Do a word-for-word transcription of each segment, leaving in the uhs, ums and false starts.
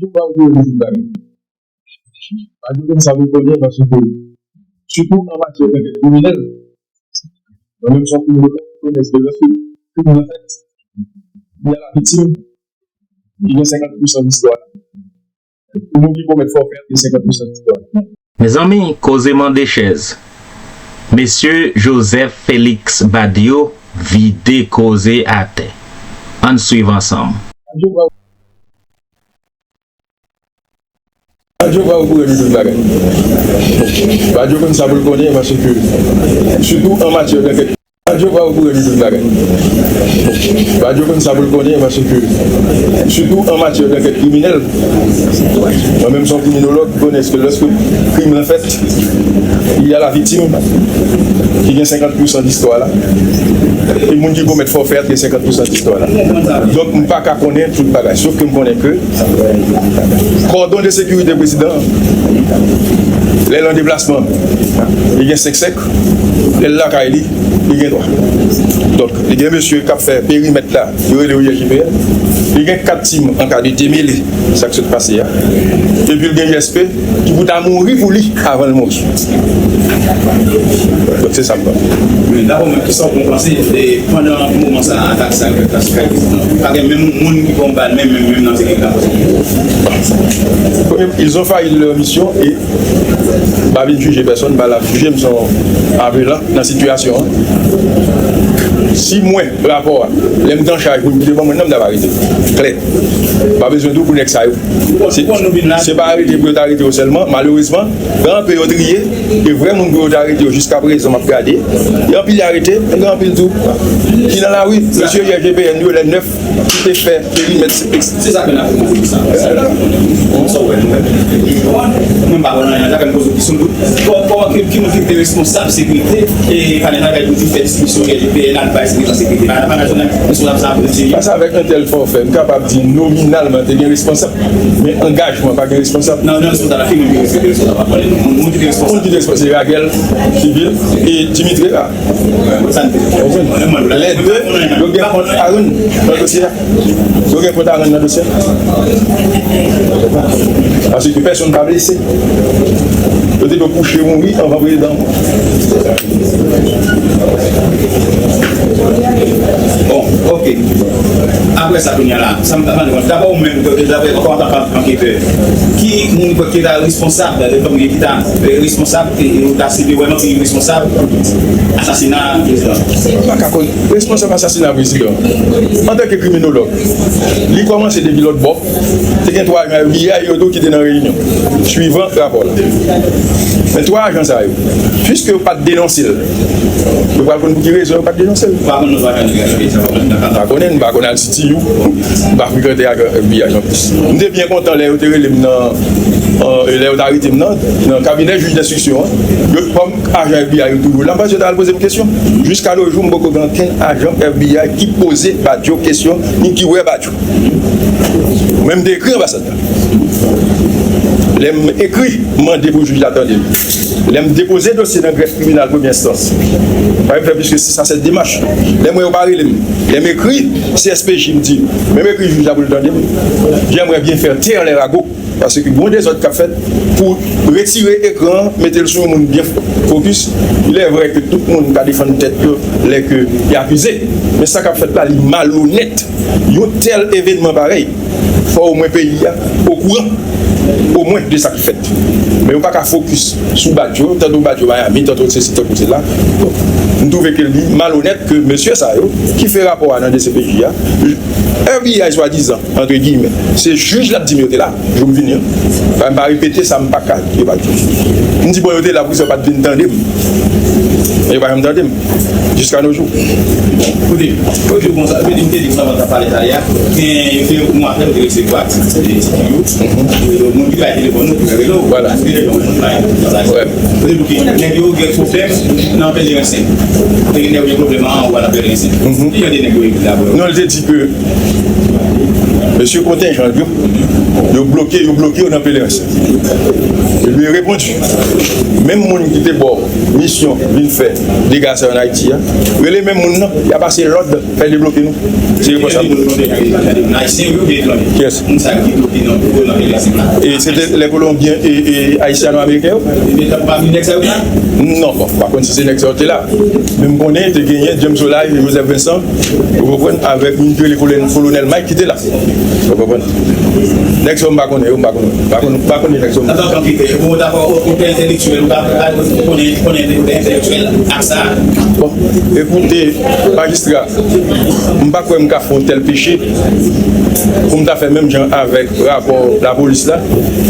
Yo pa ouvri tout bagay. Pa di konn sa pou konnen paske, sitou an matyè dankèt kriminèl, mwen menm se yon kriminolog, konnen se lòske krim nan fèt, li a la viktim, li gen senkant pousan listwa. Pou moun ki komèt fòfè, li gen senkant pousan listwa. Mezanmi, koze mande chèz. Mesye Joseph Félix Badio vide koze atè. Ann swiv ansanm. Badio pa okouran de tout bagay. Badio konn sa pou l konnen, paske, sitou an matyè dankèt. Badio pa okouran de tout bagay. Badio konn sa pou l konnen, paske, sitou an matyè dankèt kriminèl, mwen menm se yon kriminolog, konnen ke lòske krim lan fèt, li a la viktim ki gen senkant pousan listwa la. E moun ki komèt fòfè a gen senkant pousan listwa la. Donk, m pa ka konnen tout bagay, sof ke m konnen ke kòdon de sekirite prezidan an, lè l an deplasman, li gen senk senk, lè l lakay li, li gen twa. Donk, li gen mesye k ap fè perimèt la, yo rele yo I S G P N, li gen kat tim an ka de demele sa k sot pase a. Epi l gen I S P ki pou ta mouri pou li avan l mouri. Donk, se sa m panse. Men, dapre w menm, kisa w panse de pandan moman sa a, atak sa yo fèt la sou kay prezidan an? Pa gen menm moun ki pran yon bal, menm, menm, menm nan sekirite la. Premye, ils ont failli leur mission et m pa vin jije pèsonn, m pa la jije, m se yon apelan nan sitiyasyon an. Si mwen, rapò a, lè m t an chaj pou m kite ban mwen nan, m t ap arete. Klè. Pa bezwen di w pou nèg sa yo. Se, se pa arete pou yo ta arete yo sèlman. Malerezman, gen anpe yo triye, e vrè moun pou yo ta arete yo jiskaprezan, m ap gade. Gen anpil yo arete, men gen anpil tou ki nan lari. Mesye I S G P N yo, lè nèf ki te fè perimèt. Se sa ke n ap fè pou sa. Sa w wè nou fè. Mwen pa konn anyen, sa fè m poze w kesyon tou. Kò-, kòman ki, ki moun ki te responsab sekirite e panèl la pou di fè distribisyon I S G P N al bay sekirite, sekirite. Pa, pa nan jounen, responsab sa pou di. Pase avèk entèl fòfè, m kapab di nominalman te gen responsab, men angajman pa gen responsab. Nan, nan responsab la, ki moun ki responsab? Pa konnen non. Moun ki te responsab. Moun ki te responsab, se Raguel Civil e Dimitri la. Lè de, yo gen kont Aaron nan dosye a. Yo gen kont Aaron nan dosye a. Paske pèsonn pa blese. Yo te dwe kouche mouri anvan prezidan. Bon, ok. Apre sa, kounye a la, sa m ta mande, dapre ou menm, dapre, dapre, kòm anketè, ki moun ki ta responsab, de fòm ki ta, eh, responsab, e, e ou ta sible vrèman ki responsab asasina prezidan? Mwen pa ka konn responsab asasina prezidan. Antanke kriminolog, li kòmanse depi lòt bò. Te gen twa ajan F B I yo tou ki te nan reyinyon, swivan rapò la. Men twa ajan sa yo, piske yo pa t denonse l, yo pral konn pou ki rezon yo pa t denonse l. Ou pa konn non twa ajan F B I sa, ou pa konn? M pa konnen, m pa konn al C T U, m pa frekante ajan F B I anplis. M te byen kontan lè yo te rele m nan, an, lè yo te arete m nan, nan kabinè jij denstriksyon an. Yo, kòm ajan F B I yo toujou la, m panse yo ta al poze m kesyon. Jiska no jou, m poko gen ankenn ajan F B I ki poze Badio kesyon, ni ki wè Badio. Mwen, m te ekri anbasad la. Lè m ekri, m mande pou jij la tande m. Lè m depoze dosye nan grèf tribinal premye enstans, pa m fè plis ke sis a sèt demach. Lè m wè yo pa rele m, lè m ekri C S P J, m di, men m ekri jij la pou l tande m. J'aimerais bien faire taire les ragots. Paske gen yon dezòd k ap fèt pou retire ekran an, mete l sou yon moun byen fokis. Il est vrai que tout moun ka defann tèt yo lè ke y akize. Men sa k ap fèt la, li malonèt. Yon tèl evènman parèy, fò omwen peyi a okouran, omwen, de sa k fèt. Men yo pa ka fokis sou Badio, tanto Badio Miami, tanto sesi, tanto sela. M twouve ke li malonèt ke mesye sa yo ki fè rapò a nan D C P J a, F B I swadizan, antre giyimè, se jij la t di m yo te la, jou m vini an. Ba m pa repete sa m pa ka, yo pa di. M di, bon, yo te la, poukisa yo pa t vin tande m? Yo pa janm tande m, jiska no jou. Kote, kote konsa, kote m te di konsa, mwen ta pale talè a, gen, yo te, mwen apèl, yo te resevwa, se de ti yo, moun ki bay telefòn nou, pou rele w. Vwala. Kote pou ki nèg yo gen pwoblèm nan pèlerensen. Te gen nèg yo gen pwoblèm an, ou nan pèlerensen. Ki jan de nèg yo ye la, bro? Non, l te di ke Mesye kontenjan yo, yo bloke, yo bloke yo nan Pelerin Sen. E li reponn, menm moun ki te ba w misyon vin fè dega sa yo ann Ayiti a, rele menm moun nan, y a pase lòd, fè debloke nou. Se responsab. Kiyès? E se te les Colombiens et, et Haitiano-Américains yo? Non, bon, m pa konn si se nèg sa yo te la. Men m konnen te genyen James Olay, Joseph Vincent, ou konprann, avèk moun ki rele Kolonèl, Kolonèl Mike ki te la. Ou konprann? Nèg sa yo m pa konnen yo, m pa konnen. M pa konnen, m pa konnen nèg sa yo. Antanke kritè, bon, dakò, otorite entèlektyèl, ou pa, ou pa konnen, konnen otorite entèlektyèl ak sa? Bon, ekoute, majistra, m pa kwè m ka fè yon tèl peche pou m ta fè menm jan avèk rapò lapolis la,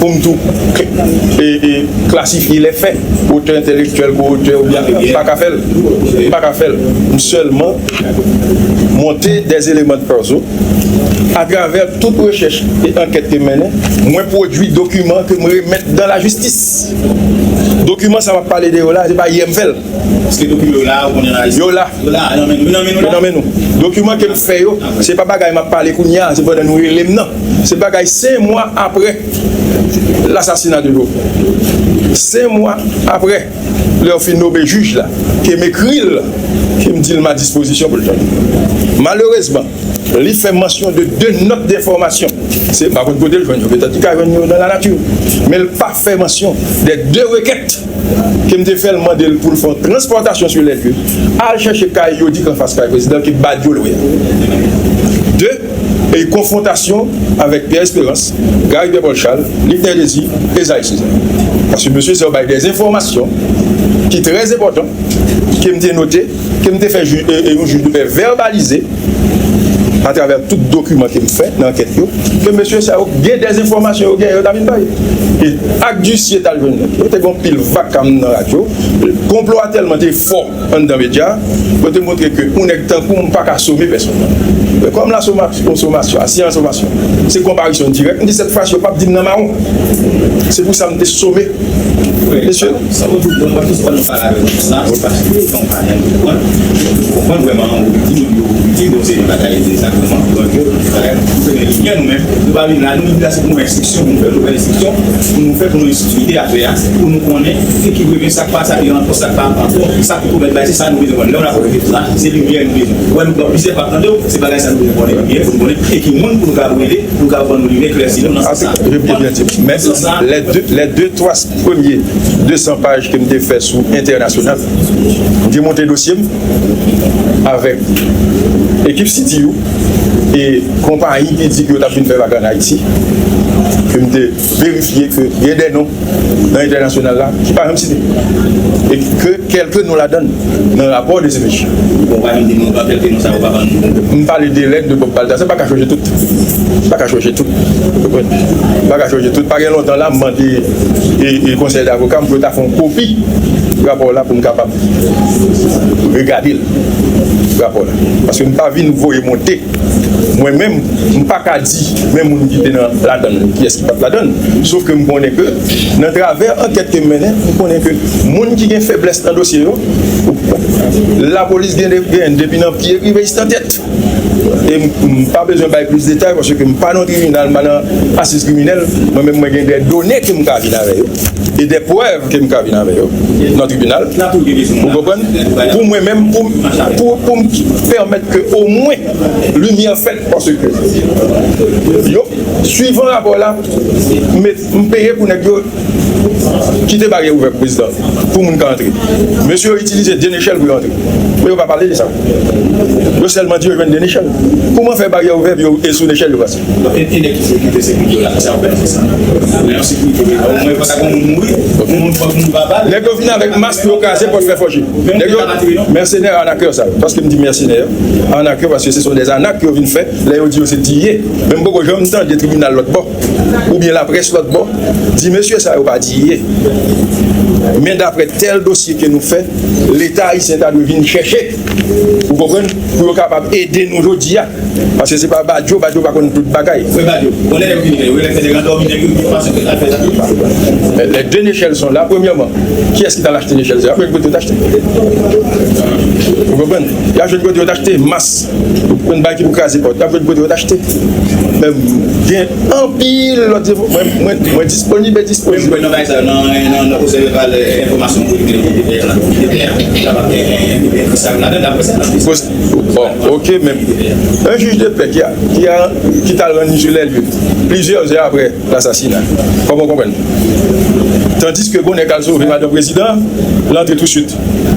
pou m tou k-, e, e, klasifye lè fè, otè entèlektyèl, ko-otè oubyen, m pa ka fè l. M pa ka fè l. M sèlman monte des éléments de preuve atravè tout rechèch e ankèt ke m mennen, mwen pwodui dokiman ke m remèt dan lajistis. Dokiman sa m ap pale de yo la, se pa yè m fè l. Paske dokiman yo la, ou konnen analiz. Yo la. Yo la, nan men nou. Nan men nou la. Yo nan men nou. Dokiman ke m fè yo, se pa bagay m ap pale kounye a, se pandan nou rele m nan. Se bagay senk mwa apre lasasina de Jovenel. Senk mwa apre, lè yo fin nome jij la, ke m ekri l, ke m di l m a dispozisyon pou l tande. Malerezman, li fè mansyon de de nòt de enfòmasyon. Se, m pa konn kote l jwenn yo, petèt li ka jwenn yo nan lanati. Men l pa fè mansyon de de rekèt ke m te fè l, mande l pou l fè yon transpòtasyon sou lè ke al chèche kay yo di k anfas kay prezidan ki Badio lwe a. De, e konfwontasyon avèk Pierre Espérance, Gary Pierre Paul Charles, Livner Désir, Esaïe Césaire. Paske mesye sa yo bay de enfòmasyon ki trè enpòtan, ke m te note, ke m te fè ju-, e, e yon jij de pè vèbalize atravè tout dokiman ke m fè nan ankèt yo, ke mesye sa yo gen de enfòmasyon yo gen, yo ta vin bay. E ak Ducier t al jwenn nèg yo, te gen yon pil vakam nan radyo, konplo a tèlman te fò anndan medya, yo te montre ke yon nèg tankou m pa ka some pèsonn. Men kòm la soma-, yon somasyon, a, si an somasyon, se konparisyon dirèk, m di sèt fwa si yo p ap di m nan mawon. Se pou sa m te some. Mesye. Sa w di, bon, mwen jis konn pale avèk nou sa, se paske nou pa konprann, nou konprann vrèman, ou di nou, ou di nou se bagay egzakteman, donk, bagay, nou fè limyè nou menm, nou pa vin la, nou vin la, se pou nou enstriksyon, pou nou fè, nou fè enstriksyon, pou nou fè, pou nou estidye afè a, pou nou konnen, se ki vrè, sa k pa sa, e ankò, sa k pa ankò, sa ki komèt bagay, se sa nou bezwen konnen. Lè w la konn sa, se limyè nou bezwen. Wè, nou pran plizyè pa tande w, se bagay sa nou bezwen konnen, limyè, pou nou konnen, e ki moun pou nou ka rele, pou nou ka ban nou limyè, eklèsi nou nan sans sa. Mèsi. Lè de, lè de, twa premye de san paj ke m te fè sou entènasyonal, m te monte dosye m avèk ekip C T U e konpayi ki di ke yo t ap vin fè vag ann Ayiti, ke m te verifye ke gen de non nan entènasyonal la ki pa janm site. E ke kèlke non ladan l nan rapò de sepechi. Bon, pa vin di nou, kèlke non sa yo pa ban nou. M pale de lèt de Bob Balthazar, m pa ka chonje tout. M pa ka chonje tout. M pa ka chonje tout. Pa gen lontan la, m mande e, e konsèy davoka m pou yo ta fè yon kopi rapò la pou m kapab regade l, rapò la. Paske m pa vin voye monte. Mwen menm, m pa ka di men moun ki te nan ladan l, kiyès ki pa t ladan l. Sof ke m konnen ke nan travè ankèt ke m mennen, m konnen ke moun ki gen feblès nan dosye yo, lapolis gen de, gen depi nan pye rive jis nan tèt. E m, m pa bezwen bay plis detay paske m pa nan tribinal, m pa nan asiz kriminèl. Mwen menm, mwen gen de done ke m ka vin avè yo e de prèv ke m ka vin avè yo nan tribinal. Ou konprann? Pou mwen menm, pou, pou, pou m pèmèt ke omwen limyè fèt, paske yo, swivan rapò la, m, m peye pou nèg yo kite baryè ouvè pou prezidan, pou moun ka antre. Mesye yo itilize de nechèl pou yo antre. Men yo pa pale de sa. Yo sèlman di yo jwenn de nechèl. Kouman fè baryè ouvè pou yo e sou nechèl yo pase? E, e nèg ki sekirite, sekirite yo la, sa yo fè se sa. Lè yon sekirite, omwen pa ka gen moun mouri, moun pa, moun pa pale. Nèg yo vin avèk mas pou yo kraze pòt fè fòje. Nèg yo, mèsenè, anakè sa yo. Paske m di mèsenè, anakè, paske se son de anak yo vin fè. Lè yo di yo se diye. Men m poko janm tande tribinal lòt bò, oubyen laprès lòt bò, di mesye sa yo pa diye. Men daprè tèl dosye ke nou fè, Leta ayisyen ta dwe vin chèche, ou konprann, pou yo kapab ede nou jodi a. Paske se pa Badio, Badio pa konn tout bagay. Frè Badio, konnen lè yo vini, yo lè fè de randòmi nèg yo, yo panse ke al fè sa. Les deux Nechelles sont là, premièrement. Kiyès ki t al achte Nechelles? Y ap jwenn kote yo t achte. Ou konprann? Y ap jwenn kote yo t achte, mas. Ou konn bagay ki pou kraze pòt. Y ap jwenn kote yo t achte. Men gen anpil lòt enfo-, mwen, mwen, mwen disponib e disponib. Mwen nan bagay sa, nan, nan, nan pwosè vèbal, eh, enfòmasyon politik, li te fè la, li te fè la, li te fè sa, ladan, daprè sa, nan Bon, ok, men un juge de paix qui a, qui a, qui t al rann li sou lè lye, plizyè zè apre lasasina. Kòman w konprann? Tandiske bonè k al sove madan prezidan, l antre touswit.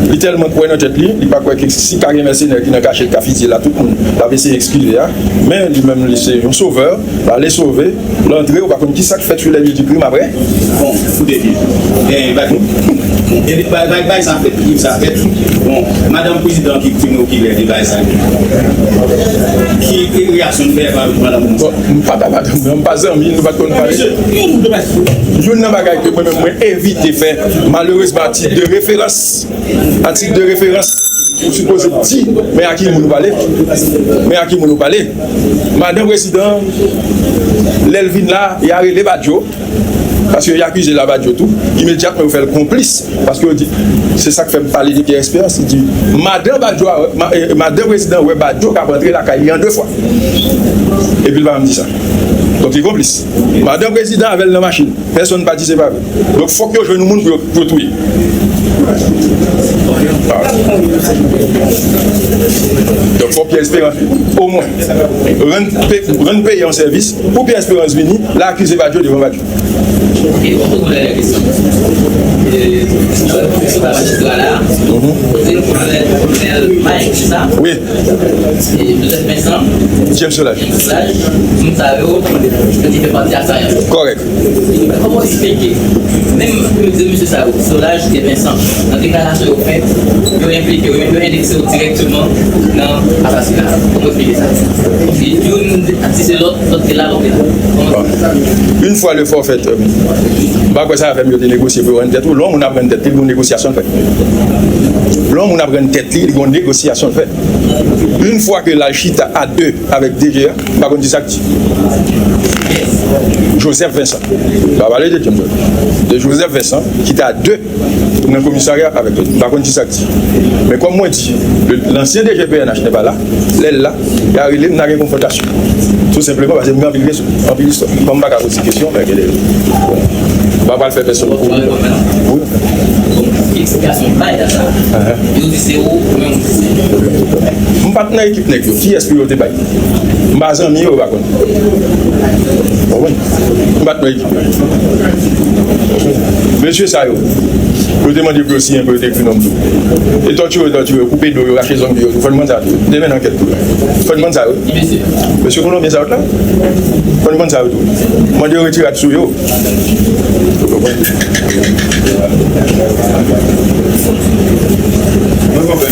Li tèlman kwè nan tèt li, li pa kwè ke si ka gen mèsenè ki nan kachèt k ap fizye la, tout moun l ap eseye eskize a. Men li menm, li se yon sovè, l ale sove, l antre, ou pa konn ki sa k fèt sou lè lye di krim apre. Bon, koute byen. Gen bagay, gen bagay, bagay sa fèt, krim sa fèt. Bon, madanm prezidan ki krim okilè de bagay sa. Ki reyaksyon n fè pa madanm? Bon, m pa ta madanm nan, m pa zanmi, nou pa t konn pale. Youn nan bagay ke mwen menm mwen evite fè, malerezman, a tit de referans, a tit de referans, ou sipoze di, men a ki moun ou pale. Men a ki moun ou pale. Madanm prezidan, lè l vin la, y a rele Badio. Paske y akize l a Badio tou. Imedyatman, yo fè l konplis. Paske yo di, se sa k fè m pale de Pierre Espérance. Li di, madan Badio a, ma-, eh, madan prezidan wè Badio k ap antre lakay li an de fwa. Epi l pa janm di sa. Donk, li konplis. Madan prezidan avè l nan machin. Pèsonn pa di se pa vre. Donk, fòk yo jwenn yon moun pou yo, pou yo touye. Ah. Donk, fòk Pierre Espérance, omwen, rann pe-, rann peyi an sèvis. Pou Pierre Espérance vini, l akize Badio devan Badio. Ok, bon, pou lè kesyon. Eh, se pa majistra la. Mhm. Se kolonèl, kolonèl Mike, se sa? Wi. E Joseph Vincent. James Solages. James Solages. Moun sa yo, yo te fè pati Asayan. Kòrèk. Kòman w eksplike? Menm yo di mesye sa yo, Solages e Vincent, nan deklarasyon yo fè, yo enplike yo, yo endekse yo dirèkteman nan asasina a. Kòman w eksplike sa? Youn atise lòt, lòt te la, lòt te la. Kòman w eksplike sa? Une fois le forfait, euh, m pa kwè sa fè m yo te negosye pou yo rann tèt ou. Lè yon moun ap rann tèt li, li gon negosyasyon l fè. Lè yon moun ap rann tèt li, li gon negosyasyon l fè. Une fois que l al chita a de avèk D G a, m pa konn ki sa k di. Joseph Vincent. M pa pale de James Solages. De Joseph Vincent, ki te a de nan komisarya avèk li. M pa konn ki sa k di. Men kòm mwen di, le, lansyen D G P N H n'est pas là, lè l la, y a rele m, n a gen konfwontasyon. Tou senpleman paske m gen anpil kesyon, anpil istwa. Kòm m pa ka poze kesyon, men gen de, m pa pral fè pèsonn kou. Wi. Eksplikasyon bay la sa. Yo di se ou, ou menm ou di se. M pa t nan ekip nèg yo. Kiyès pou yo te bay? M pa zanmi yo, yo pa konn. Konprann? M pa t nan ekip yo. Mesye sa yo, yo te mande pou yo siyen, pou yo te ekri non m tou. E tòtire, tòtire, koupe do yo, rache zong yo tou. Fò n konn sa tou. Te mennen ankèt tou. Fò n konn sa yo. Mesye Kolonbyen sa yo t la. Fò n konn sa yo tou. Mande yo retirad sou yo.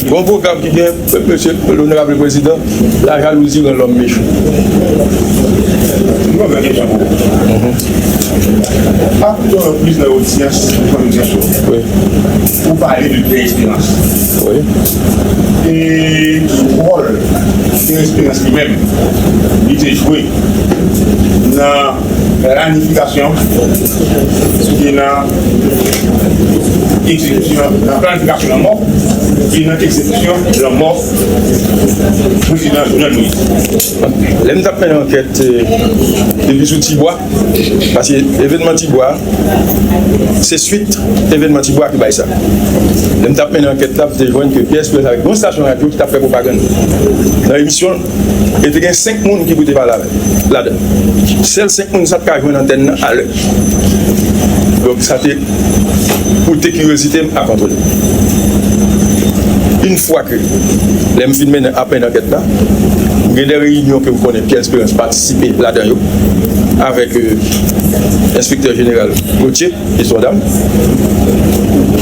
Gon pwogram ki gen, mesye Onorab Prezidan, la jalousie rend l'homme méchant. Mwen gen kesyon pou ou. Mhm. Ap gen plizyè odyans pou fè odyans yo. Wi. Ou pale de Pierre Espérance. Wi. E wòl Pierre Espérance li menm, li te jwe nan planifikasyon, ki nan egzekisyon, nan planifikasyon lanmò, ki nan egzekisyon lanmò prezidan Jovenel Moïse. Lè m t ap mennen ankèt, eh, depi sou Tibwa, paske evènman Tibwa, se swit evènman Tibwa ki bay sa. Lè m t ap mennen ankèt la, m te jwenn ke Pierre Espérance avèk yon estasyon radyo ki t ap fè pwopagann nan emisyon l, e te gen senk moun ki pou te pale avè l ladan. Sèl senk moun sa t ka jwenn antèn nan alè. Donk, sa te pou te kiryozite m a kontwole. Une fois que, lè m fin mennen, ap mennen ankèt la, m gen de reyinyon ke m konnen Pierre Espérance patisipe ladan yo, avèk, euh, enspektè jeneral Gauthier, Estwandam,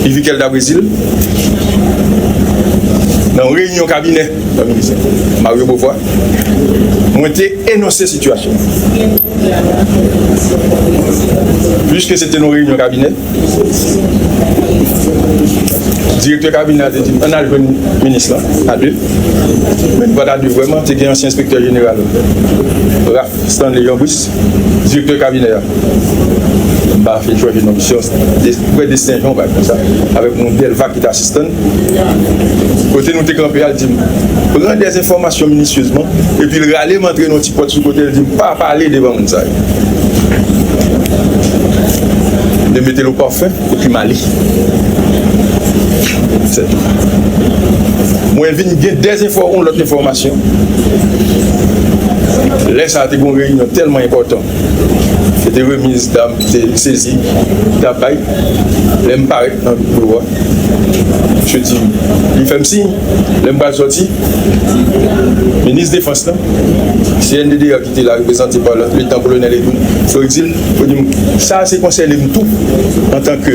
Yvikel Dabrésil, nan yon reyinyon kabinè nan minis Mario Beauvoir, mwen te enonse sitiyasyon. Piske se te yon reyinyon kabinè, direktè kabinè a te di m, ann al jwenn minis lan, a de. Men nou pa t a de vrèman, te gen ansyen enspektè jeneral, Ralph Stanley Jean Brice, direktè kabinè a. M pa fin chonje non misye, de, prè Desten Jean, bagay konsa, avèk yon Delva ki te asistan l. Kote nou te kanpe a, l di m, pran dèzenfòmasyon minisyezman, epi l rale m antre nan yon ti pòt sou kote, l di m, pa pale devan moun sa yo. Li mete l o pafen, epi m ale. Se tou. Mwen vin gen dèzenfò-, yon lòt enfòmasyon. Lè sa a, te gen yon reyinyon tèlman enpòtan. Se te remiz dam te sezi, t ap bay. Lè m parèt nan boulwa, misye di, li fè m siy. Lè m pral sòti, minis defans lan, C N D D A ki te la, reprezante pa letan kolonèl Edwin Fleury, di l, pou di m, sa se konsène m tou, antanke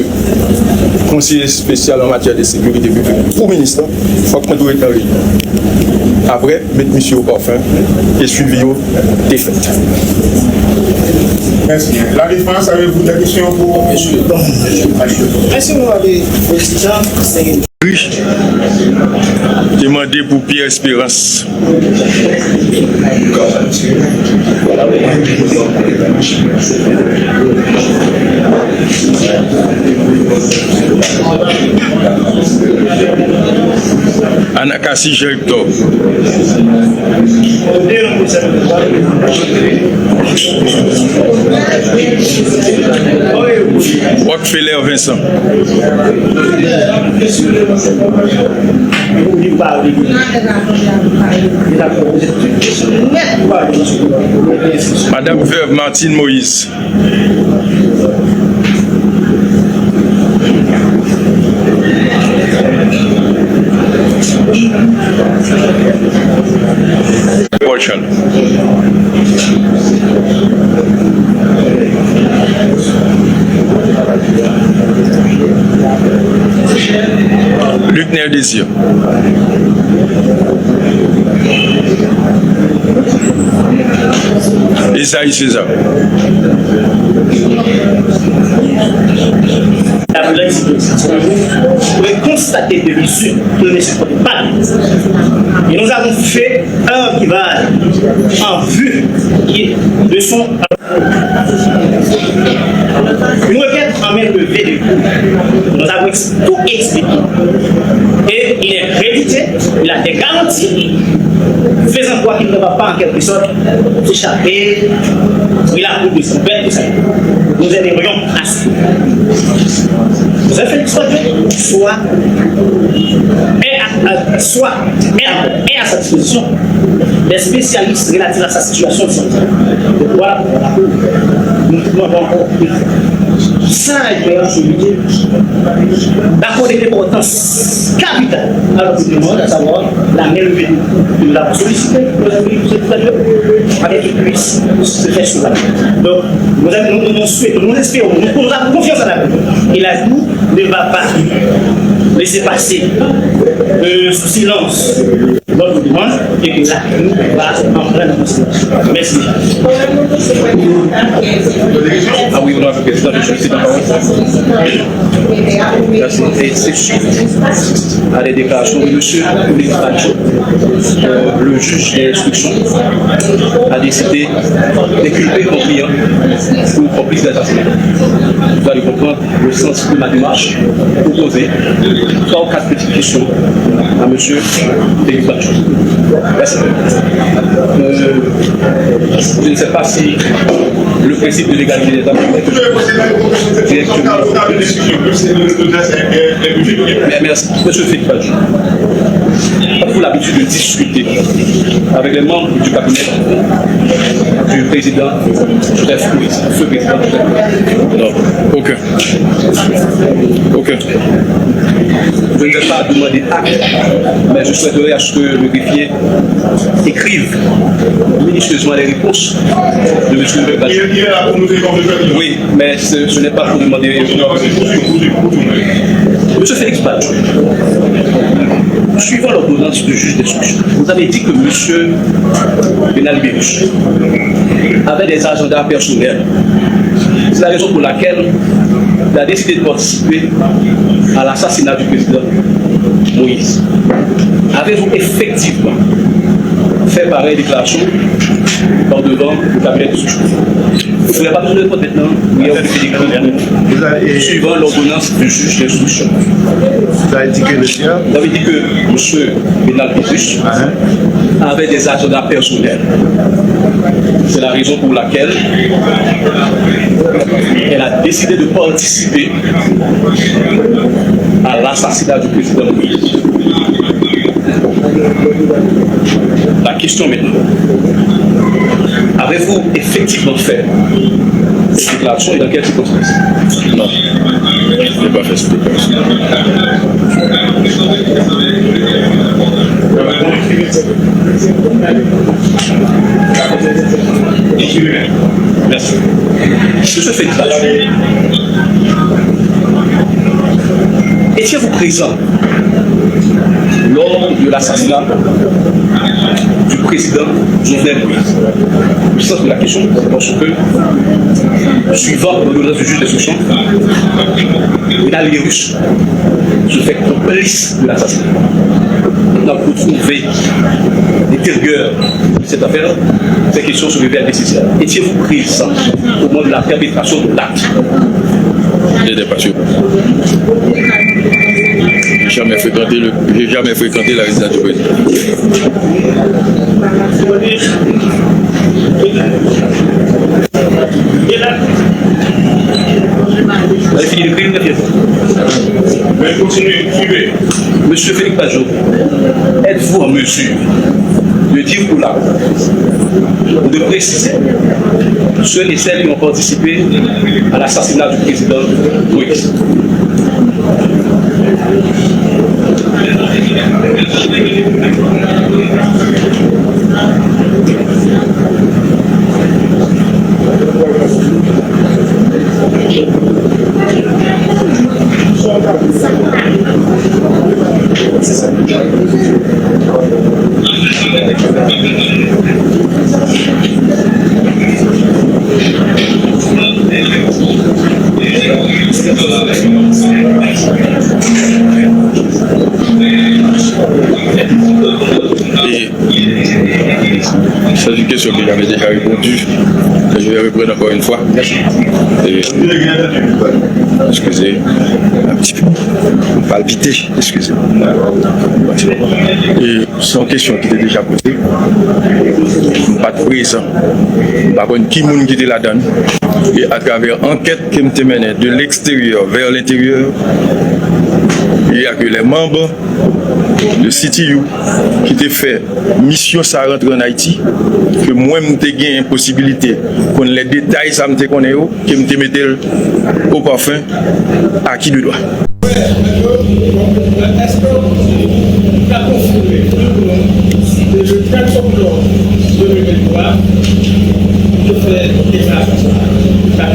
konseye espesyal an matyè de sekirite piblik pou minis lan, fòk mwen tou ret nan reyinyon. Apre, met misye o pafen, e swivi yo te fèt. Mèsi. La Défense, avez-vous des questions pour Monsieur? Est-ce que vous avez le président? Te mande pou Pierre Espérance. Anakasi Jean Hector. Rockefeller Vincent. Madame Veuve Martine Moïse. Paul Charles. Lucnel Désir. Esaïe César. Pour constater des mesures que ne supportent pas. Et nous avons fait un virage en vue de son Une requête en main levée de cour. Nous avons ex-, tout expliqué. Et il est crédité, il a des garanties, faisant croire qu'il ne va pas en quelque sorte s'échapper, il a pris de son père, tout ça. Nous aimerions à ce que vous avez fait l'exploit, soit, et à, à, soit, et à, et à sa disposition. Des spécialistes relatifs à sa situation de santé. Donc voilà, nous demandons encore plus. Sa, je vais enseigner. D'accorder une importance capitale à notre demande, à savoir la main levée de la sollicité, afin qu'il puisse se faire cela. Donc, nous, nous, nous souhaitons, nous espérons, nous, nous avons confiance en l'avenir. Et la Cour ne va pas laisser passer euh, sous silence notre demande et que la Cour va en prendre considération. Merci. Ah oui, honorable président, je suis d'accord. Merci. Et c'est suite à des déclarations de monsieur Félix Badjo, euh, le juge d'instruction a décidé d'inculper mon client pour complice d'assassinat. Vous allez comprendre le sens de ma démarche, pour poser trois ou quatre petites questions à monsieur Félix Badjo. Merci. Euh, je ne sais pas si le principe de l'égalité des armes est directement. Mais merci. Monsieur Félix Badjo, avez-vous l'habitude de discuter avec les membres du cabinet du président Joseph Moïse, feu président Joseph Moïse? Non. Ok. Ok. Je ne vais pas demander acte, mais je souhaiterais à ce que le greffier écrive minutieusement les réponses de monsieur Félix Badjo. Il, il est là pour nous écouter. Oui, mais ce, ce n'est pas pour demander. Monsieur Félix Badjo, Suivant l'ordonnance du juge d'instruction, vous avez dit que monsieur Benal Béruche avait des agendas personnels. C'est la raison pour laquelle il a décidé de participer à l'assassinat du président Moïse. Avez-vous effectivement fait pareille déclaration par devant le cabinet d'instruction? Vous ne pouvez pas nous répondre maintenant, oui, vous pouvez dire que vous avez, suivant l'ordonnance du juge d'instruction. Vous avez dit que le sien? Vous avez dit que monsieur Benal Béruche avait des agendas personnels. C'est la raison pour laquelle elle a décidé de participer à l'assassinat du président Moïse. La question maintenant, avez-vous effectivement fait cette déclaration et dans quelles circonstances? Non, je n'ai pas fait cette déclaration. Merci. Monsieur Félix Badjou, étiez-vous présent lors de l'assassinat du président Jovenel Moïse? Le sens de la question, c'est parce que, suivant l'ordonnance du juge d'instruction, Benal Béruche se fait complice de l'assassinat. Maintenant, pour trouver l'intérieur de cette affaire, ces questions se révèlent nécessaires. Étiez-vous présent au moment de la perpétration de l'acte? J'étais pas sur place. J'ai jamais fréquenté le, j'ai jamais fréquenté la résidence du président. Allez, fini le crime, la pièce. Mais continuez, suivez. Monsieur Félix Badjou, êtes-vous en mesure de dire au Lakou ou de préciser ceux et celles qui ont participé à l'assassinat du président Moïse? E c'est une question que j'avais déjà répondu, que je vais reprendre encore une fois. Et, excusez, un petit peu, palpité, excusez. E se yon kesyon ki te deja poze. M pa t prezan. M pa konn ki moun ki te ladan l. E atravè ankèt ke m te mennen de l'extérieur vers l'intérieur, il y a que les membres de C T U ki te fè misyon sa rantre ann Ayiti, ke mwen m te genyen posibilite konn lè detay sa m te konnen yo, ke m te mete l au parfum à qui de droit. Èske ou ka konfime pou nou, le quatre octobre deux mille vingt-trois, yo fè deklarasyon sa a? Èske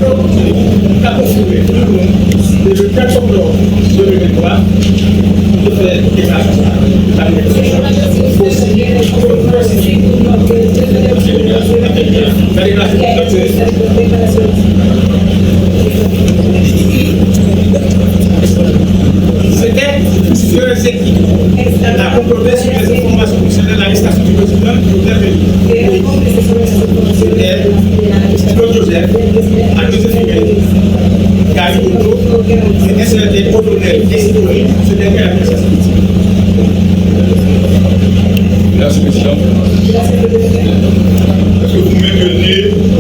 ou ka konfime pou nou, le quatre octobre deux mille vingt-trois, yo fè deklarasyon sa a? C'était deux équipes. La comploté sur les informations concernant l'arrestation du président Jovenel Moïse. C'était Claude Joseph, à Joséphine, Gary Otto, et un certain colonel Escoli, ce dernier a fait sa sortie. Mèsi, Prezidan. Èske ou menm, René,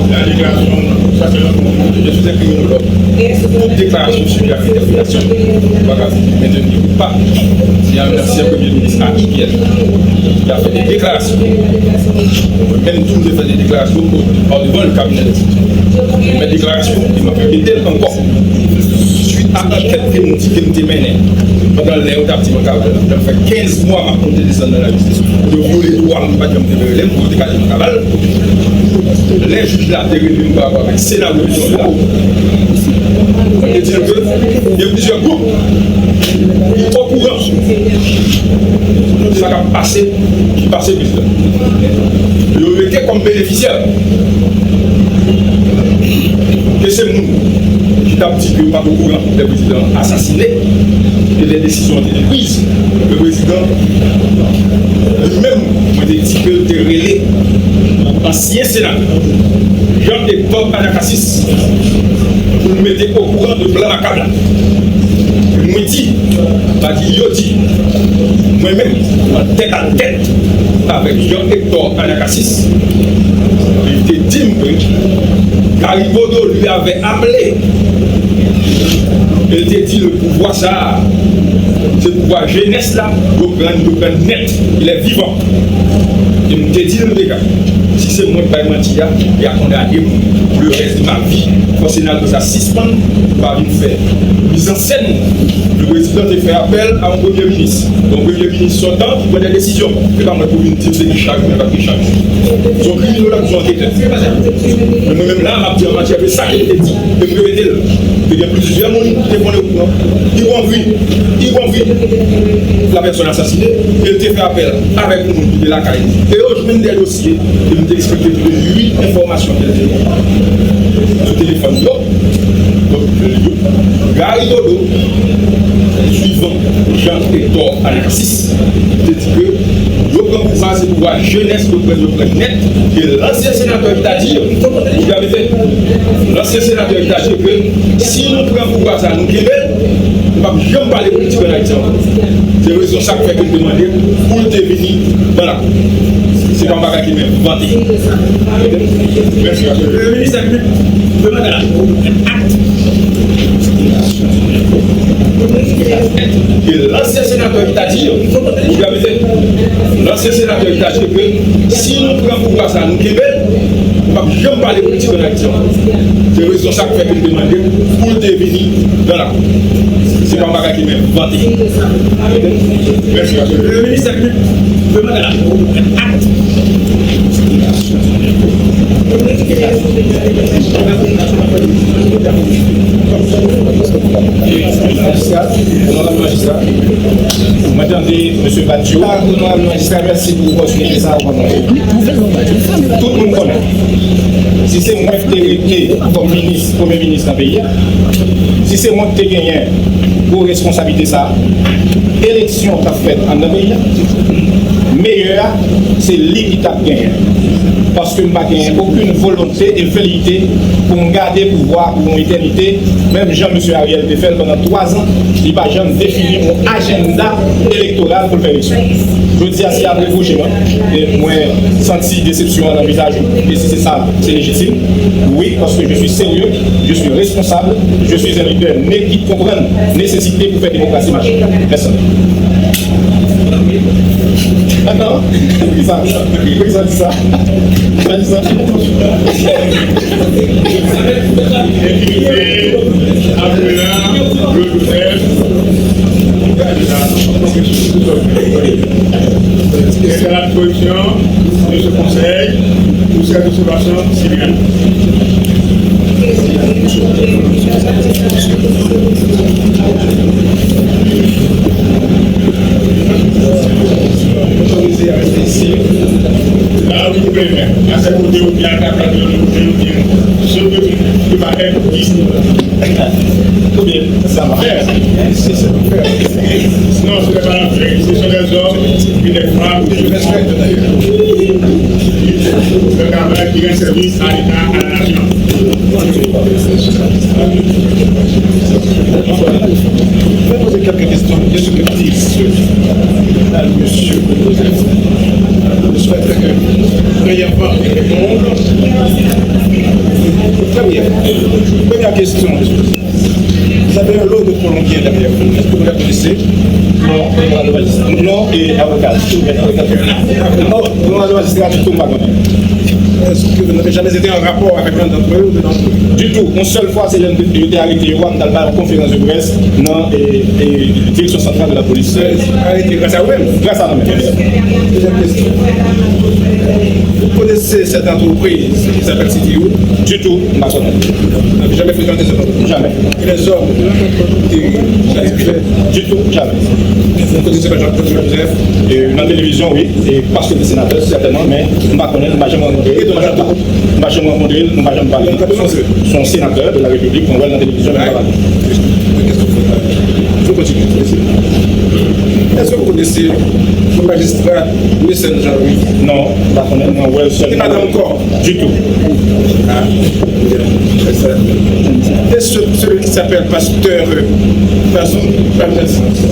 la deklarasyon, sa se yon, je suis un criminologue. Tout déclaration subjugée à interprétation. Ou pa ka di li mentni ou pa. Se yon ansyen premye minis ayisyen ki a fè de deklarasyon. Mwen menm tou, m te fè de deklarasyon par devan le cabinet d'instruction. Men deklarasyon, e m ap repete l ankò. Swit a ankèt ke m di ke m te mennen pandan lè yo t ap di m an kaval, m ap fè kenz mwa m ap monte desann nan lajistis. Yo vyole dwa m, m pa t janm te rele m pou yo te ka di m an kaval. Lè jij la te rele m pa rapò avèk senaryo vizyon la, mwen te di l ke gen plizyè gwoup ki okouran sa k ap pase, ki pase, Prezidan. Yo rete kòm benefisyè. Ke se moun ki t ap di ke yo pa t okouran lè prezidan an asasinen, e lè desizyon an te priz, le prezidan li menm, mwen te di ke l te rele ansyen senatè Jean Hector Anacacis pou l mete okouran de plan makab la. Mwen di, pa di yo di, mwen menm, an tèt a tèt avèk Jean Hector Anacasis, li te di m ke Gary Bodeau lui avait appelé. E l te di, le pouvwa sa a, se pouvwa jenès la, yo pran, yo pran nèt, il est vivant. E m te di l deja, si se mwen k bay manti a, y a kondane m pou le rès de ma vi. Fò senatè sa sispann, pa vin fè mizansenn. Le prezidan te fè apèl a yon premye minis. Yon premye minis sòtan ki pran de desizyon. E pa mwen pou vin di m se gen chaj oubyen pa t gen chaj. Se yon kriminolog, se yon anketè. Men mwen menm la, m ap di an matyè de sa ke l te di. E m repete l. Te gen plizyè moun ki te konnen okouran. Y compris, y compris la personne assassinée. E l te fè apèl avèk yon moun ki te lakay li. E yo jwenn de dosye. E m te eksplike tou de uit enfòmasyon ke l te gen sou telefòn yo. Donk, yo, Gary Bodeau, swivan Jean Hector Anacasis, te di ke yo pran pouvwa, se pouvwa jenès yo pran, yo pran nèt, ke lansyen senatè ki ta di, ou ta mete, lansyen senatè ki ta di ke si nou pran pouvwa sa, nou kenbe l, nou p ap janm pale politik ann Ayiti ankò. Se rezon sa k fè ke m te mande pou l te vini nan lakou. Se pa yon bagay ke m envante. Mèsi, Premye Minis. E lansyen senatè ki ta di, ou ta mete, lansyen senatè ki ta di ke si nou pran pouvwa sa, nou kenbe l, nou p ap janm pale politik ann Ayiti ankò. Se rezon sa k fè ke m te mande pou l te vini nan lakou. Se pa yon bagay ke m envante. Mèsi, Premye Minis. Majistra, onorab majistra, mwen tande mesye Badio. Onorab majistra, mèsi pou opòtinite sa a. Tout moun konnen, si se mwen ki te rete kòm minis, premye minis nan peyi a, si se mwen ki te genyen gwo responsablite sa a, eleksyon k ap fèt anndan peyi a, meyè a, se li ki t ap genyen. Paske m pa genyen okenn volonte e veleyite pou m gade pouvwa pou yon etènite, menm jan mesye Ariel te fè l pandan twa zan, li pa janm defini yon ajannda elektoral pou l fè eleksyon. Jodi a, si y ap repwoche mwen, e mwen santi desepsyon an nan vizaj ou, e si se sa, se lejitim. Wi, paske je suis sérieux, je suis responsable, je suis un leader né ki konprann nesesite pou fè demokrasi mache. Mèsi. Atann, poukisa, poukisa di sa? Poukisa di sa? Entimite, apre la, yo Joseph, c'est la corruption de ce conseil pour cette observation civile. Otorize a rete isi. La, wi, ou plen men. Ase kote ou byen, ata kote ou byen, ou byen. Se ke, ke pa fè pou dis. Ou byen, sa va. Fè. Si se pou fè. Sinon, ce n'est pas la paix. Ce sont des hommes qui, des femmes, qui respectent le travail, qui rendent service à l'État, à la nation. Je vais poser quelques questions descriptives sur le monsieur Joseph. Première question. Vous avez un lot de Colombiens derrière vous. Est-ce que vous les connaissez? Non, non, non, non, et avocat. Non, non, non, magistrat, du tout, pas. Est-ce que vous n'avez jamais été en rapport avec l'un d'entre eux ou de l'entre eux? Du tout. Yon sèl fwa, se lè yo te arete yo a, m t al bay yon konferans de près nan, e, e, Direction Centrale de la Police. Arete gras a ou menm? Gras a nou menm. Deuxième question. Vous connaissez cette entreprise qui s'appelle C T O? Du tout, m pa konnen. Vous n'avez jamais fréquenté cette entreprise? Jamais. Et les hommes qui... Du tout, jamais. Vous connaissez pas Jean-Claude Joseph? E, nan televizyon, wi. E paske li senatè, sètènman, men m pa konnen l, m pa janm rankontre l, m pa janm, m pa janm rankontre l, m pa janm pale. Se yon senatè de la Repiblik, mwen wè l nan televizyon, men m pa pale. Faut continuer. Est-ce que vous connaissez le magistrat Mécène Jean-Louis? Non, m pa konnen, mwen wè l sèlman. Et madame Cor? Du tout. Ah, bien. Et ce, celui qui s'appelle pasteur, euh, pasteur,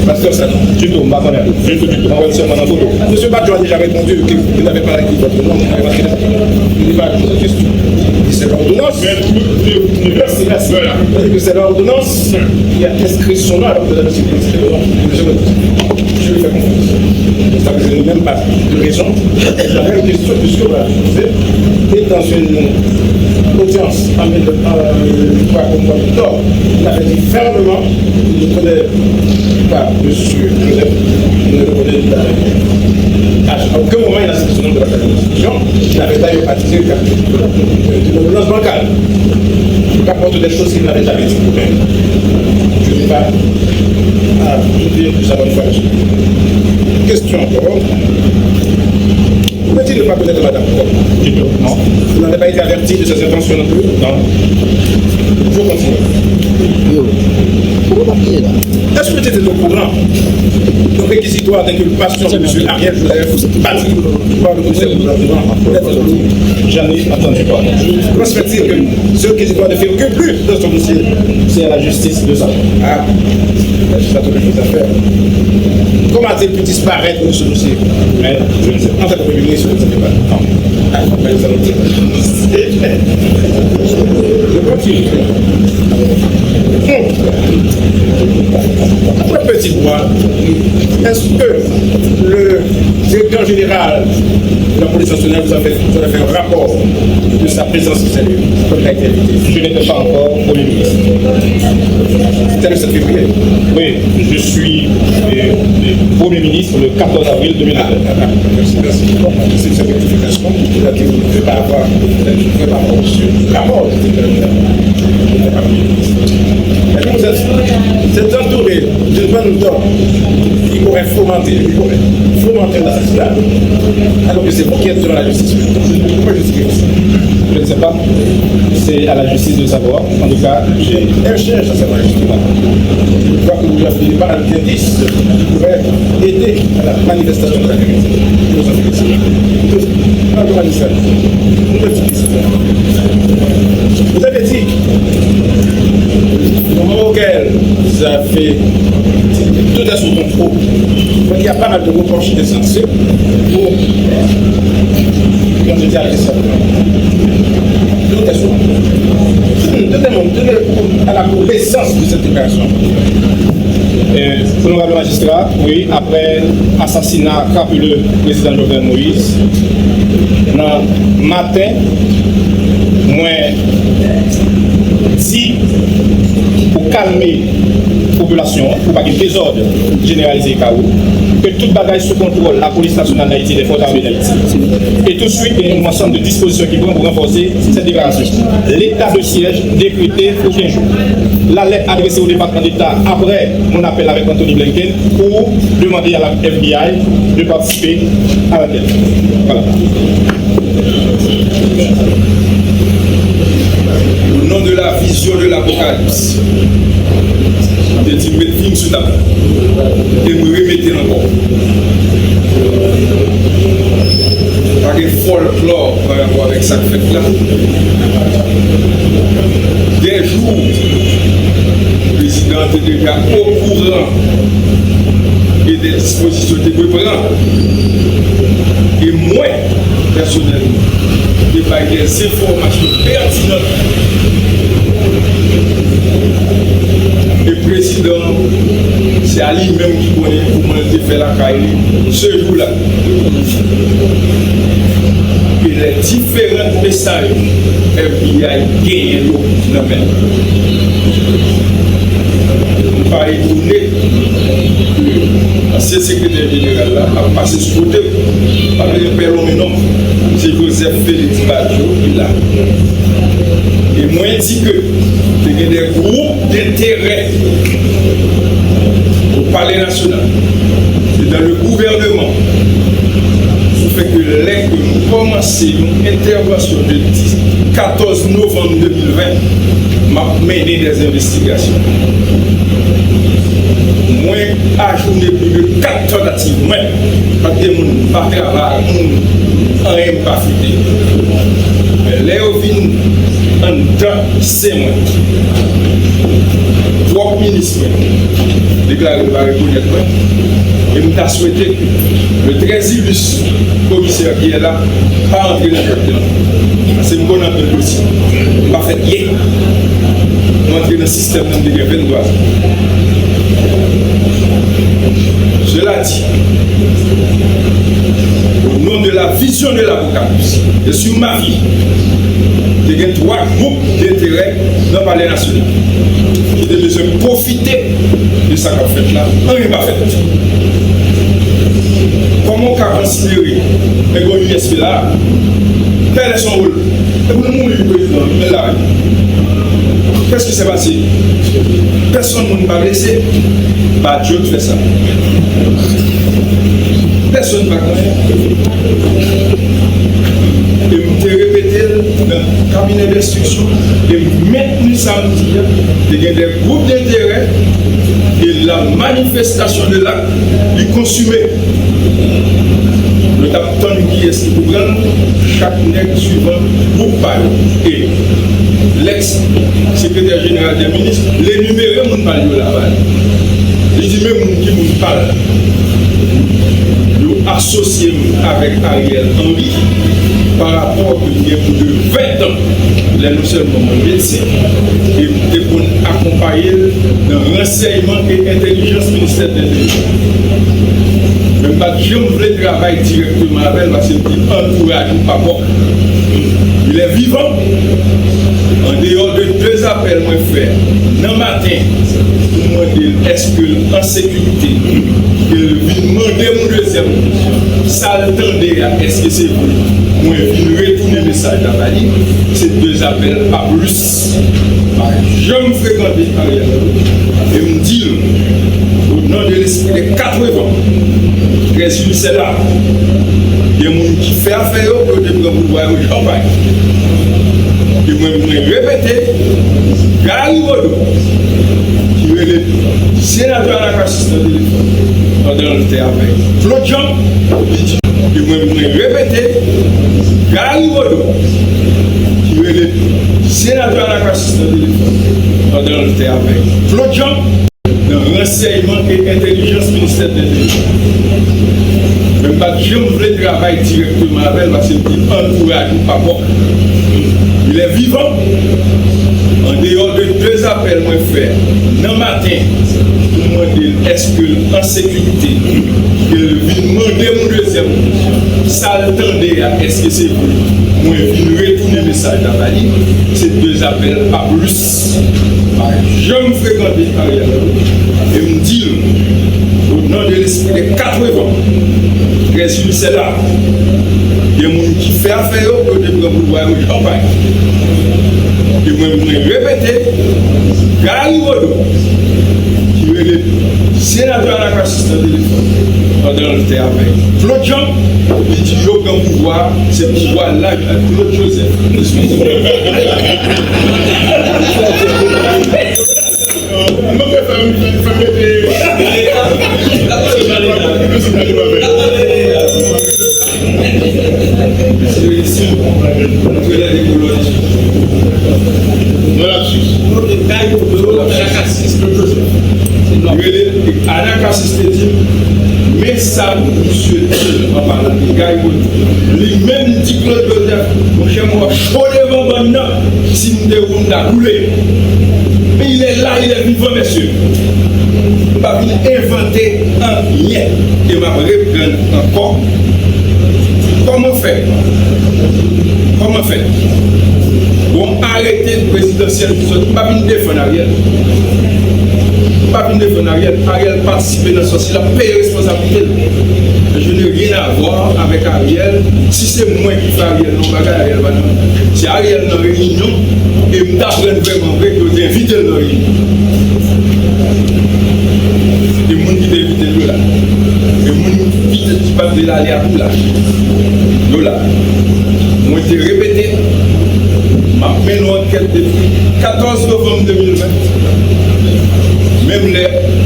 pasteur Sanon? Du tout, m pa konnen. Du tout, du tout. Mwen wè l sèlman nan foto. Monsieur Badio a déjà répondu que vous n'avez pas écrit votre nom, vous n'avez pas écrit. Il n'est pas à poser de question. Il dit c'est l'ordonnance. Merci, merci. Il dit que c'est l'ordonnance qui a inscrit son nom alors que vous avez cité le nom de monsieur Badio. Je lui fais confiance. Ça, je n'ai même pas de raison. La même question, puisque voilà, je vous ai, et dans une audience en mille, euh, je crois qu'au mois d'octobre, il avait dit fermement qu'il ne connaît pas monsieur Joseph, il ne le connaît pas. À aucun moment, il a cité son nom de la constitution, il n'avait d'ailleurs pas dit que, euh, d'une ordonnance bancale. Il rapporte des choses qu'il n'avait jamais dites. Je n'ai pas à douter de sa bonne foi. Question encore. Vous me dites ne pas connaître madame Cor. Du tout, non. Vous n'avez pas été averti de ses intentions non plus? Non. Je continue. Yo. Pourquoi pas prier là? Est-ce que tu étais au courant de réquisitoire d'inculpation de monsieur Ariel Joseph bâti par le commissaire de la Cour? J'en ai entendu parler. Comment se fait-il que ce réquisitoire ne figure plus dans son dossier? C'est à la justice de savoir. Ah, la justice a toutes les choses à faire. Comment a-t-il pu disparaître de ce dossier? Mais je ne sais pas. En fait, le premier ministre, je ne sais pas. Non. Ah, mais nous allons dire. Je continue. Hum. Après petit bois, est-ce que le directeur général de la police nationale vous a fait, vous a fait un rapport de sa présence sur ces lieux, comme il a été invité? Je n'étais pas encore Premier ministre. C'était le sept février. Oui, je suis, euh, Premier ministre le quatorze avril deux mille vingt-deux. Ah, ah, ah, merci, merci. C'est une rectification. Il a dit, vous ne pouvez pas avoir, vous ne pouvez pas avoir reçu la mort, c'était le, vous n'êtes pas Premier ministre. Et vous êtes, vous êtes entouré d'une bande d'hommes qui pourraient fomenter, qui pourraient fomenter l'assassinat, alors que c'est vous qui êtes devant la justice. Pourquoi justifier ça? Je ne sais pas. C'est à la justice de savoir. En tout cas, j'ai un cherche à savoir justement. Je crois que vous n'avez pas d'indice qui pourrait aider à la manifestation de la vérité. Vous avez dit ça. Vous avez dit, au moment auquel vous avez, tout est sous contrôle. Donc, il y a pas mal de reproches insensés pour, quand je dis à l'État, tout est sous contrôle. Tout le monde, tout le monde à la connaissance de cette déclaration. Euh, honorable magistrat, wi, apre asasina krapile prezidan Jovenel Moïse, nan maten, mwen di pou kalme popilasyon an, pou pa gen dezòd jeneralize e kawo, ke tout bagay sou kontwòl Lapolis Nasyonal Dayiti e Lèfòs Ame Dayiti. E touswit, gen yon ansanm de dispozisyon ki pran pou ranfòse sèt deklarasyon. Leta de syèj dekrete pou kenz jou. La lèt adrese o Depatman Deta apre mon apèl avèk Antony Blinken pou demande à la F B I de participer à l'enquête. Voilà. Au nom de la vision de l'Apocalypse, m te di m met fim sou tab la. E m remete l ankò. Pa gen fòlklò pa rapò avèk sa k fèt la. Dè jou, prezidan an te deja okouran e de dispozisyon te dwe pran. E mwen, pèsonèlman, te bay dè enfòmasyon pètinan. E prezidan an, se a li menm ki konnen kòman l te fè lakay li se jou la. E lè diferan mesaj F B I genyen yo nan men l. M pa etone ke ansyen sekretè jeneral la ap pase sou kote m. Pa bezwen pè lonmen non. Se Joseph Félix Badio ki la. E mwen di ke te gen de gwoup denterè o Palè Nasyonal e dan le gouvènman ki fè ke lè ke nou kòmanse yon entèvansyon de katòz novanm de mil ven, m ap mennen dè envestigasyon. Mwen ajounen plis de kat tantativ. Mwen, pa t gen moun pa travay, moun, anyen m pa fete. Men lè yo vin anndan sen mwen, pwòp minis mwen deklare l pa rekonèt mwen. E m ta swete ke le très illustre komisè ki la pa antre nan jwèt lan. Paske m konn anpil dosye. M pa fèt yè. M antre nan sistèm nan, m te gen venntwa zan. Cela dit, au nom de la vision de l'avocat et sur ma vie, te gen twa gwoup denterè nan Palè Nasyonal ki te bezwen pwofite de sa k ap fèt la, anyen pa fèt. Kòman w ka konsidere nèg yo U S P la, pèlè son wòl, e pou nou mouri pou prezidan, men la, qu'est-ce qui s'est passé? Pèsonn moun pa blese, Badio t fè sa. Pèsonn pa konnen. E m te repete l nan kabinè denstriksyon, e m mentni sa m di a, te gen de gwoup denterè, e la manifestasyon de l'acte, li konsime. Nou t ap tann kiyès ki pou pran l, chak nèg swivan gwoup pa yo. E lèks sekretè jeneral dè minis, l enimere moun pa l yo la ba li. Li di men moun ki moun pa l. Yo asosye m avèk Ariel Henry pa rapò ke m gen pou de ven tan lè non sèlman mwen medsen, e m te konn akonpaye l nan ransèyman e entèlijans ministè dè enteryè. Men m pa t janm vle travay dirèkteman avè l paske m te antouraj ou pa bò. Il est vivant. An deyò de de apèl mwen fè nan maten pou mande l èske l an sekirite, ke l vin mande m yon dezyèm kesyon, sa l tande a, èske se vre? Mwen vin retounen mesaj la ba li. Se de apèl, pa plis. M pa janm frekante Ariel Henry. E m di l, o non de lespri dè katrevan, trè inisè la, gen moun ki fè afè yo pou yo te pran pouvwa yo jan pa yo. E mwen, mwen repete, Gary Bodeau, ki rele senatè Anacacis nan telefòn pandan l te avèk Claude Jean, li di, e mwen, mwen repete, Gary Bodeau, ki rele senatè Anacacis nan telefòn pandan l te avèk Claude Jean, nan ransèyman e entèlijans ministè dè enteryè. Men m pa t janm vle travay dirèkteman avè l paske m te antouraj ou pa bò. Il est vivant. An deyò de de apèl mwen fè nan maten pou mande l èske l an sekirite, ke l vin mande m yon dezyèm kesyon, sa l tande a, èske se vre? Mwen vin retounen mesaj la ba li. Se de apèl, pa plis. M pa janm frekante Ariel Henry. E m di l, o non de lespri dè katrevan, trè inisè la, gen moun ki fè afè yo pou yo te pran pouvwa yo jan pa yo. E mwen, mwen repete, Gary Bodeau, ki rele senatè Anacacis nan telefòn pandan l te avèk Claude Jean, li di yo pran pouvwa a, se pouvwa laj ak Claude Joseph. Mwen fè m, fè m mete. Mwen lapsis. Rele Anacacis te di m, Men sa misye di an palan de Guy Rodrigue. Li menm di Claude Joseph, monchè, mwen w ap cho devan bann nan, si m te ou, m ta boule. Men il est là, il est vivant, mesye. M pa vin envante anyen, e m ap reprann ankò. Kòman fè? Kòman fè? Bon, arete prezidansyèl ki sòti, m pa vin defann Ariel. M pa vin defann Ariel. Ariel patisipe nan sòsi, l ap peye responsablite l. Je n'ai rien à voir avec Ariel. Si se mwen ki fè Ariel nan bagay, Ariel pa nan. Si Ariel nan reyinyon, e m t aprann vrèman vre ke yo te envite l nan reyinyon. E moun ki te envite l yo la. E moun ki te di pa t vle l ale a tou la. Yo la. Mwen te repete, m ap mennen yon ankèt depi katòz novanm de mil ven. Menm lè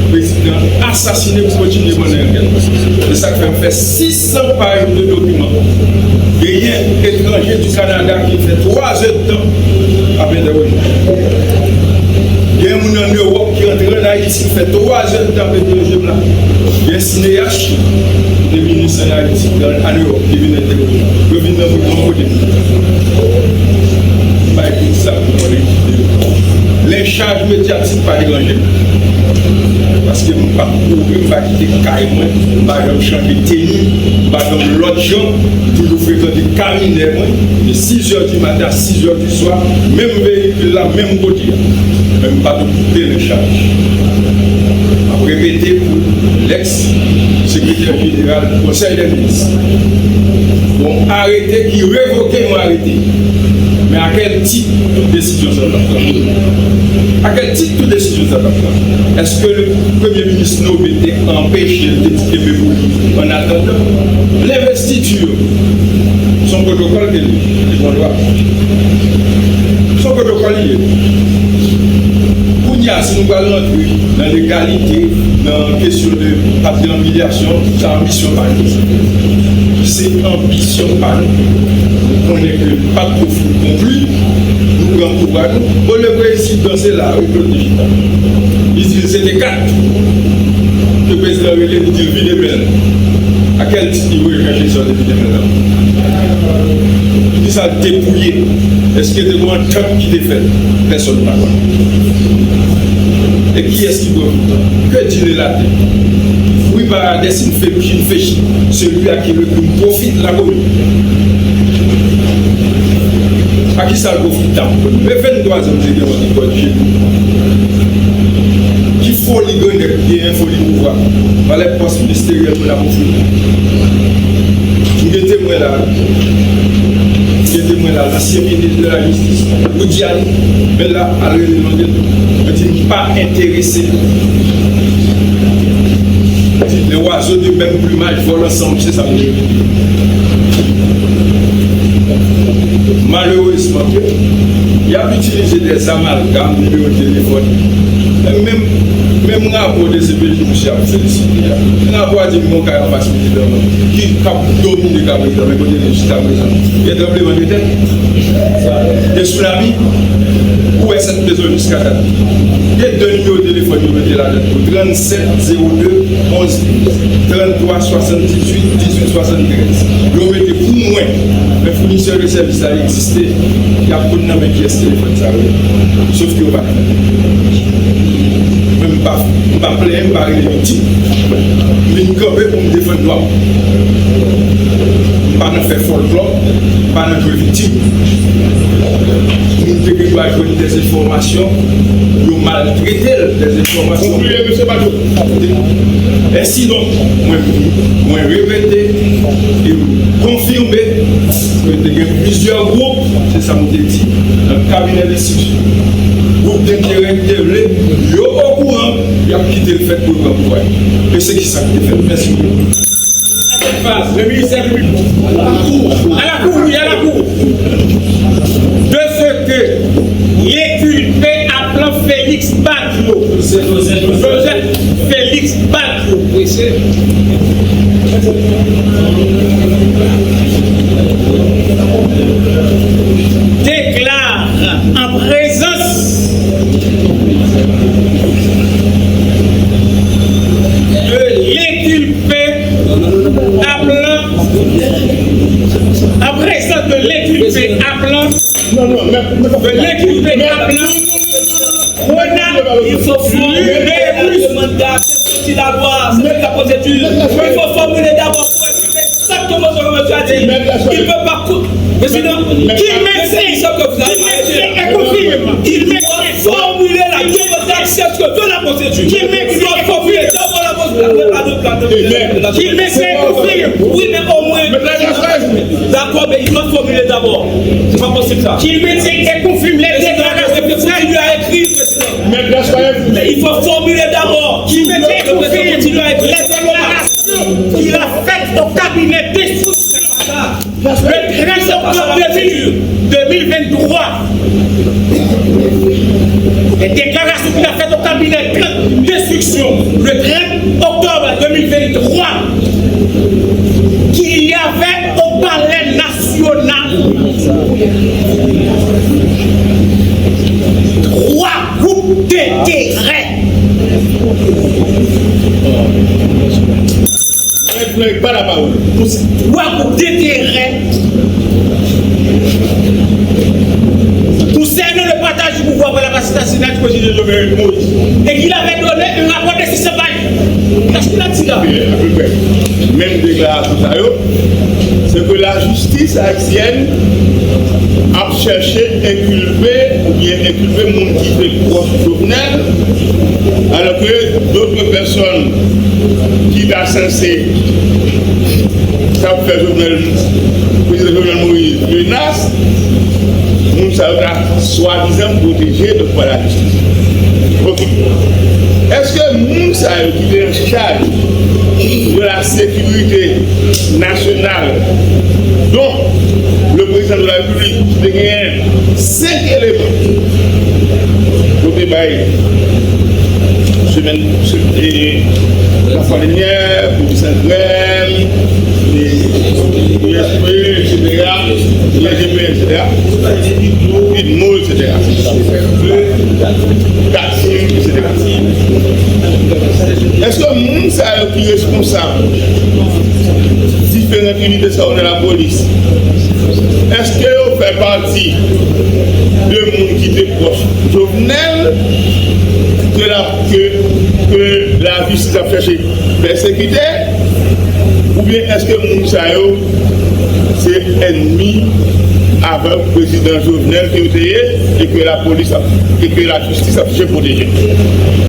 prezidan asasinen pou kontinye mennen ankèt. Se sa k fè m fè sis san paj de dokiman. Genyen etranje di Kanada ki fè twa zè tan ap entèwoje. Gen moun ann Ewòp ki antre ann Ayiti, ki fè twa zè tan ap entèwoje m la. Gen sineyas ki te minis ann Ayiti, ann Ewòp, ki vin entèwoje m. Yo vin nan prizon kote m. M bay tout sa pou konnen kite yo. Lenchaj medyatik pa deranje m. Paske m pa kouri, m pa kite kay mwen, m pa janm chanje teni, m pa janm lòt jan, m toujou frekante kabinè mwen, de sis zè di maten a sis zè di swa, menm veyikil la, menm kote a. Men m pa t okipe lenchaj. M ap repete pou lèks sekretè jeneral Konsèy dè Minis. Bon, arete ki revoke yon arete. Men a kèl tit tout desizyon sa t ap pran? A kèl tit tout desizyon sa t ap pran? Èske premye minis nome te anpeche l, te di kenbe pou li annatandan? Lenvestiti yo, se yon pwotokòl ke li ye, li gon dwa. Se yon pwotokòl li ye. Kounye a, si nou pral rantre nan legalite, nan kesyon de, pa de anbilyasyon, se anbisyon pa nou. Se anbisyon pa nou. Nou konnen ke nou pa t ko fin konkli, nou pran pouvwa nou. Olye prezidan se la, wi, Claude Digital. Li di l se te kat. Ke prezidan rele, li di l vide men l. A kèl tit li voye chèche sa l te vide men l lan? Kisa l depouye? Èske te gon antant ki te fèt? Pèsonn pa konn. E kiyès ki pran pouvwa? Que dit le latin? Oui, paradès, il fait, il fait, celui à qui le crime profite la commune. A kisa l pwofite? Tap konn. Men venntwa zan m te gen yon likòl je. Ki foli grandèt, gen foli pouvwa. Valè pòs ministeryèl moun ap ofri. M gen temwen la. M gen temwen la, lansyen minis de la jistis, Roudiane, men la, al rele Londèl. Mwen di m pa enterese. Di, les oiseaux de même plumage volent ensemble, se sa m di. Malerezman, y ap itilize dè amalgam, nimewo telefòn. Menm, menm rapò de se pe jou misye ap felisite a. Rapò a di m gon kay anfas prezidan an ki k ap domine ka prezidan, men kote l ye jiskaprezan? Gen tranblemanntè? Gen sounami? Ou wè Sent Mezon jiskadate? Gen de nimewo telefòn yo mete ladan pou trannsèt zewo de onz douz, tranntwa swasanndizuit dizuit swasanntrèz. Yo mete pou mwen, men founisè de sèvis la egziste, y ap konn nan men kiyès telefòn sa yo ye. Sof ke yo pa fè. Men m pa, m pa plenyen, m pa rele viktim. M vin kanpe pou m defann dwa m. M pa nan fè fòlklò, m pa nan jwe viktim. Moun te gen dwa jwenn dèzenfòmasyon, yo maltrete l, dèzenfòmasyon. Konklye, mesye Bato. Ensidonk, mwen, mwen repete e m konfime ke te gen plizyè gwoup, se sa m te di, nan kabinè lenstriksyon. Gwoup denterè ki te vle, yo okouran, y ap kite l fèt pou l pran pouvwa. E se ki sa k te fèt. Mèsi. Faz, le ministère public. À la cour, oui, à la cour. De ce que l'inculpé appelant Félix Badio, Joseph Félix Badio, déclare en présence de l'inculpé C'est sorti la loi, c'est la procédure. Il faut formuler d'abord pour exprimer exactement ce que monsieur a dit. Il ne peut pas cou-, président, qu'il maintient, qu'il maintient et confirme. Il doit formuler la demande d'accès de la procédure. Il doit formuler d'abord la procédure. Qu'il maintient et confirme. Oui, mais au moins. D'accord, mais il doit formuler d'abord. C'est pas possible ça. Qu'il maintient et confirme les déclarations. Continue à écrire, président. Mais il faut formuler d'abord. Qui mettait pour faire les déclarations qu'il a faites au cabinet d'instruction le treize octobre deux mille, deux mille vingt-trois. Les déclarations qu'il a faites au cabinet d'instruction le trente octobre deux mille vingt-trois, qu'il y avait au palais national trois groupes d'intérêt. Mwen pa la pawòl. Twa gwoup d'enterè concernant le partage du pouvoir par la facilitation du président Jovenel Moïse et qu'il avait donné un rapport de six cents pages. Est-ce qu'il a dit ça? Menm deklarasyon sa yo, se ke lajistis ayisyèn ap chèche enkilpe oubyen enkilpe moun ki te pwòch Jovenel, alò ke dòt pèsòn ki ta sanse, k ap fè Jovenel, prezidan Jovenel Moïse menas, moun sa yo ta swadizan pwoteje dòt pa lajistis. Ok. Èske moun sa yo ki te an chaj de la sécurité nationale, dont le président de la République, ki te genyen senk eleman. Yo te bay semèn, se-, e, lafwa dènyè, pou Visan Krèm, e, U S P, et cetera, U S G P, et cetera, Pitmo, et cetera. Taksim, et cetera. Èske moun sa yo ki responsab diferan inite sa yo nan lapolis, èske yo fè pati de moun ki te pwòch Jovenel ke la, ke, ke lajistis ap chèche pèsekite, oubyen èske moun sa yo se ènmi avèk prezidan Jovenel ke yo te ye e ke lapolis ap, e ke lajistis ap chèche pwoteje?